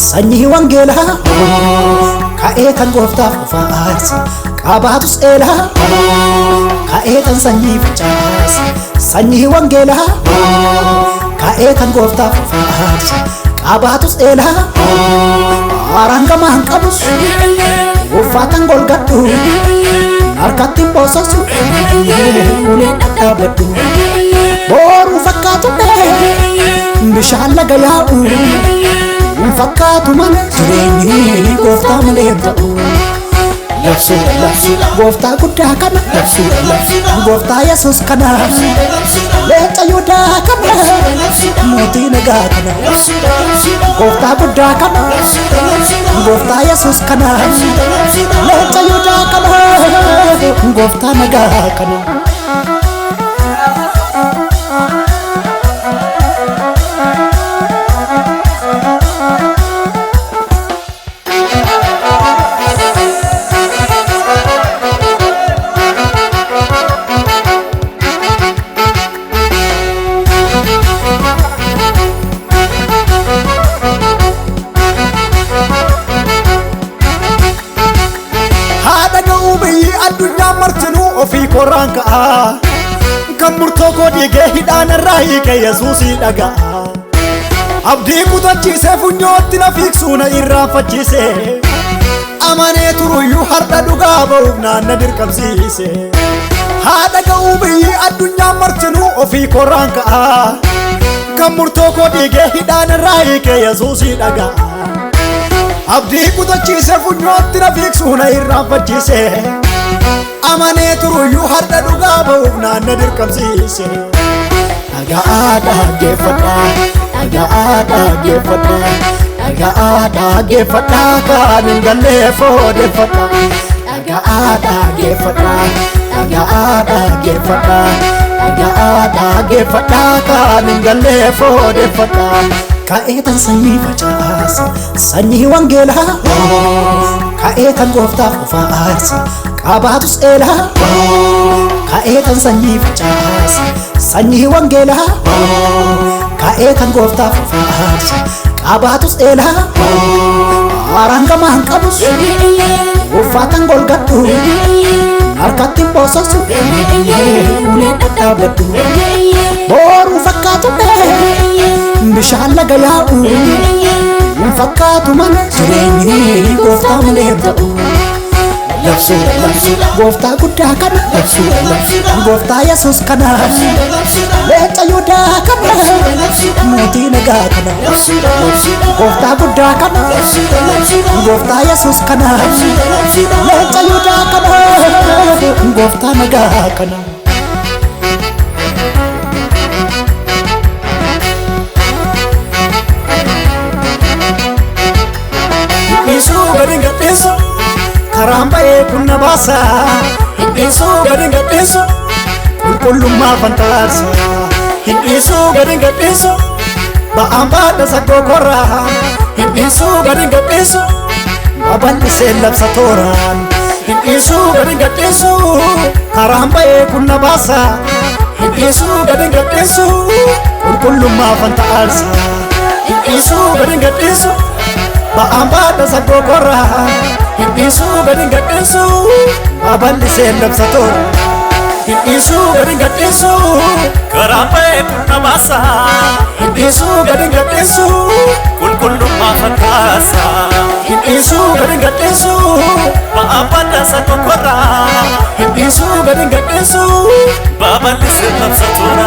Sanyii wangeelaa ka'ee kan gooftaaf qofa aarsa qabaatus eelaa ka'ee kan sanyii facaasa. Sanyii wangeelaa ka'ee kan gooftaaf qofa aarsa qabaatus eelaa haaraan gamaan qabus uffatan golgadhu harkatti hin boososu uleen dhadhaabadhu booruu fakkaatu bishaan laga yaa'u hin fakkaatu malee jireenyi gooftaa malee hin ta'u. Labsuudha labsuudha gooftaa guddaa kana labsuudha labsuudha gooftaa Yesuus kana leenca Yihudaa kana mootii nagaa kana gooftaa guddaa kana gooftaa Yesuus kana leenca Yihudaa kana gooftaa nagaa kana. Haadha ga'uu biyyi addunyaa martinuu ofii korraan ka'a. Kan murtoo koo dhiigee hidhaan irraa hiike Yesuusii dhaga'a. Abdii kutachiisee funyootti na fiiksuu na irraanfachiise. Amanee turuyyuu har'a dhugaa ba'uuf naanna dirqamsiise. Haadha ga'uu biyyi addunyaa martinuu ofii korraan ka'a. Kan murtoo koo dhiigee hidhaan irraa hiike Yesuusii dhaga'a. Abdii kutachiise funyootti na fiiksuu na irraanfachiise. Amanee turuyyuu har'a dhugaa ba'uuf naanna dirqamsiise. Dhaga'aa dhaggeeffadhaa, dhaga'aa dhaggeeffadhaa, dhaga'aa dhaggeeffadhaa kan hin galleef odeeffadhaa. Dhaga'aa dhaggeeffadhaa, dhaga'aa dhaggeeffadhaa, dhaga'aa dhaggeeffadhaa kan hin galleef odeeffadhaa. Ka'ee tan sanyii facaasa, sanyii wangeelaa, ka'ee tan gooftaaf qofa aarsa, qabaatus eelaa, ka'ee tan sanyii facaasa, sanyii wangeelaa, ka'ee kan gooftaaf qofa aarsa, qabaatus eelaa, haaraan gamaan qabus, uffatan golgadhu, harkatti hin boososu, uleen dhadhaabadhu, booruu fakkaatu bishaan laga yaa'u hin fakkaatu malee jireenyi gooftaa malee hin ta'u. Labsuudha labsuudha gooftaa guddaa kana labsuudha labsuudha gooftaa Yesuus kana leenca Yihudaa kana mootii nagaa kana gooftaa guddaa kana gooftaa Yesuus kana leenca Yihudaa kana gooftaa nagaa kana. Hindhiisuu gadi hin gadhiisu karaan ba'ee kun na baasa. Hindhiisuu gadi hin gadhiisu qulqullummaa fantaarsa. Hindhiisuu gadi hin gadhiisu ba'aan baadha saggoo korraa. Hindhiisuu gadi hin gadhiisu babal'isee labsa tooraan. Hindhiisuu gadi hin gadhiisu karaan ba'ee kun na baasa. Hindhiisuu gadi hin gadhiisu qulqullummaa fantaarsa. Hindhiisuu gadi hin gadhiisu ba'aan baadha saggoo korraa. Hindhiisuu gadi hin gadhiisu babal'isee labsa toora. Hindhiisuu gadi hin gadhiisu Karaan ba'ee kun na baasa. Hindhiisuu gadi hin gadhiisu Qulqullummaa fakkaasa. Hindhiisuu gadi hin gadhiisu Ba'aan badhaasa tokkorraa. Hindhiisuu gadi hin gadhiisu Babal'isee labsa toora.